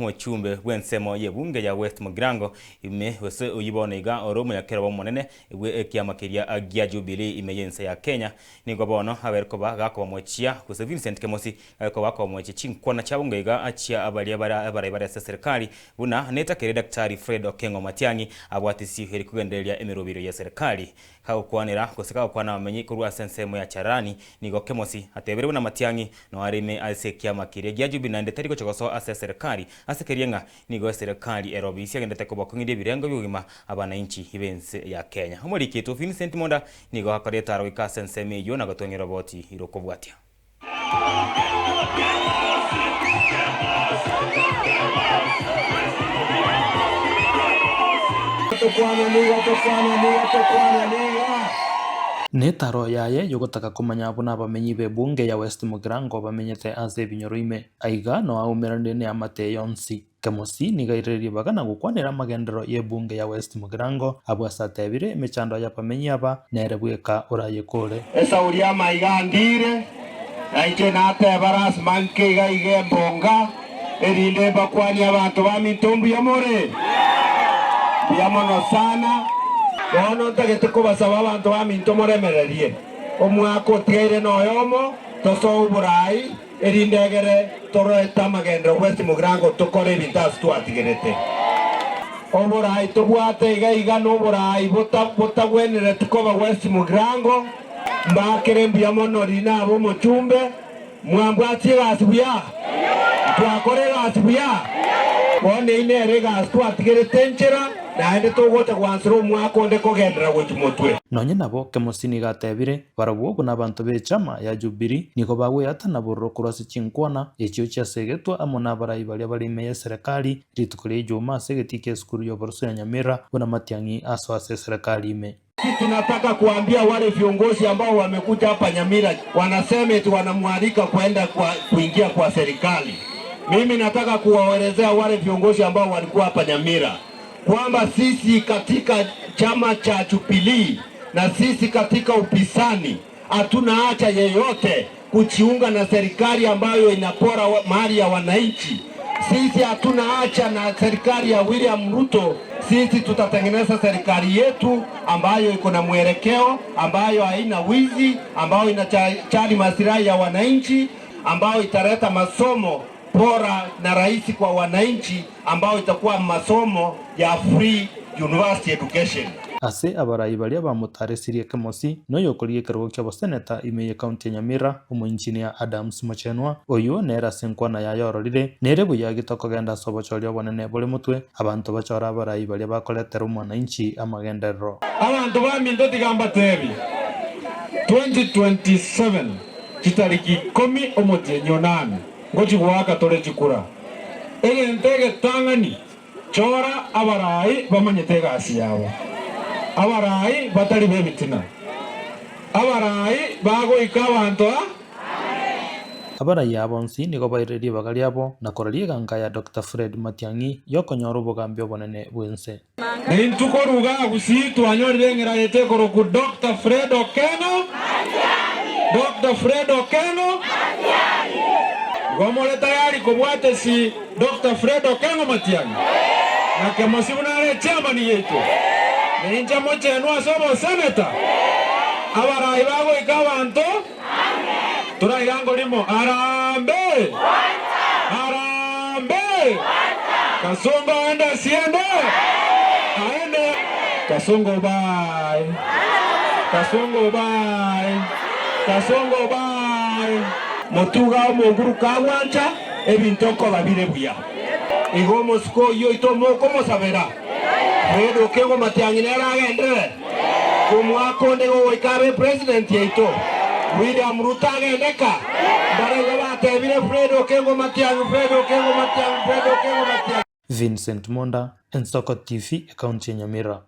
Omochumbe bw'ensemo y'ebunge ya West Mugirango ime gose oyio bono iga ore omonyakerobo omonene bwe ekiama keria gia Jubilee ime y'ense ya Kenya nigo bono abeire koba gakobamochia gose Vincent Kemosi abeire koba gakobamochia chinkwana chiabo ngaiga chia baria bare abarai bare ase eserekari buna netakere Daktari Fred Okengo Matiang'i abwatisie eri kogendereria emeroberio y'eserekari Kagokwanera gose kagokwana abamenyi korwa ase ensemo ya Charani, nigo Kemosi atebire buna Matiang'i noare ime ase ekiama keria gia Jubilee naende tari gocha gosoa ase eserekari ase keria ng'a nigo eserekari ere obisi agendete kobakong'iria ebirengo bi'obogima abanainchi b'ense ya Kenya. Omoriki oito Vincent Monda nigo akoreta aro goika ase ensemo eyio na gotong'ia roboti rokobwatia. Netaro yaye yogotaka komanya buna abamenyi b'ebunge ya West Mugirango bamenyete ase ebinyoro ime. Aiga noaumeranire neamate yonsi. Kemosi nigo airire ribaga na gokwanera amagenderero y'ebunge ya West Mugirango, abwo ase atebire emechando y'abamenyi aba nere bweka orayekore. Esauri amaiga andire, na inche nateba lasima nke iga iga embonga, erinde mbakwanie abanto baminto mbuya more? Mbuya mono sana. Bono ntagete kobasaba abanto baminto moremererie omwaka otigaire noyomo, tosoe oborai, Erinde egere toroete amagenderero bw'ense mogirango tokore ebinto ase twatigerete. Oboraai tobwate iga iga noboraai botagwenereti koba bw'ense mogirango. Mbakere mbuya mono riina abe omochumbe, mwambwatie egasi buya? Ntwakora egasi buya? Bono eyio nere egasi twatigerete enchera, naende togocha gwansera omwaka onde kogenderera gochia motwe. Nonye nabo, Kemosi nigo atebire, Barabwo buna abanto b'echama ya Jubili nigo bagweatana bororo korwa ase chinkwana echio chiasegetwe amo nabarai baria bare ime y'eserekari rituko ria Ijumaa ase egetii ki'esukuru y'oboroso ya Nyamira buna Matiang'i asoa ase eserekari ime. Sisi tunataka kuambia wale viongozi ambao wamekuja hapa Nyamira wanasema eti wanamwalika kwenda kwa, kuingia kwa serikali. Mimi nataka kuwaelezea wale viongozi ambao walikuwa hapa Nyamira kwamba sisi katika chama cha Jubilee na sisi katika upinzani hatuna haja yeyote kujiunga na serikali ambayo inapora mali ya wananchi. Sisi hatuna haja na serikali ya William Ruto. Sisi tutatengeneza serikali yetu ambayo iko na mwelekeo, ambayo haina wizi, ambayo inajali maslahi ya wananchi, ambayo italeta masomo bora na rahisi kwa wananchi, ambayo itakuwa masomo ya free university education. Ase abarai baria bamotaresirie Kemosi, noyokorigia ekerogo ki'oboseneta ime y'Ekaunti ya Nyamira, Omoinjinia Adams Mochenwa, oyio nere ase enkwana yaye ororire, Nere buya gitokogenda ase obochori obonene bore motwe, abanto bachore abarai baria bakoretera omwananchi amagenderero. Abanto baminto tiga mbateebie, 2027 chitariki ikomi omotienyi onane, Ngochia goaka tore chikura. Egento egetang'ani, chora abarai bamanyete egasi yabo, abarai batari b'ebitina, abarai bagoika abanto a. Abarai aba bonsi nigo bairire ribaga riabo na koraria eganka ya Doctor Fred Matiang'i y'okonyora obogambi obonene bw'ense. Naintwe korwa igaa Gusii twanyorire eng'era yaito ekorokwa Doctor Fred Okengo, Doctor Fred Okengo. Igo more tayari kobwatesi Doctor Fred Okengo Matiang'i na Kemosi buna are echairman yaito, na inche mochenwe ase oboseneta, abarai bagoika abanto Torairango rimo, Harambee! Harambee! Kasongo aende asiende? Aende! Kasongo bye! Kasongo bye! Kasongo bye! Motuga omonguru kagwancha, ebinto nkoba bire buya. Igo omosike oyio oito mokomosabera, Fred Okengo Matiang'i nere agenderere. Omwaka onde gogoika abe president yaito, William Ruto agende ka? Mbare igo batebire Fred Okengo Matiang'i, Fred Okengo Matiang'i, Fred Okengo Matiang'i. Vincent Monda, Ensoko TV, Ekaunti ya Nyamira.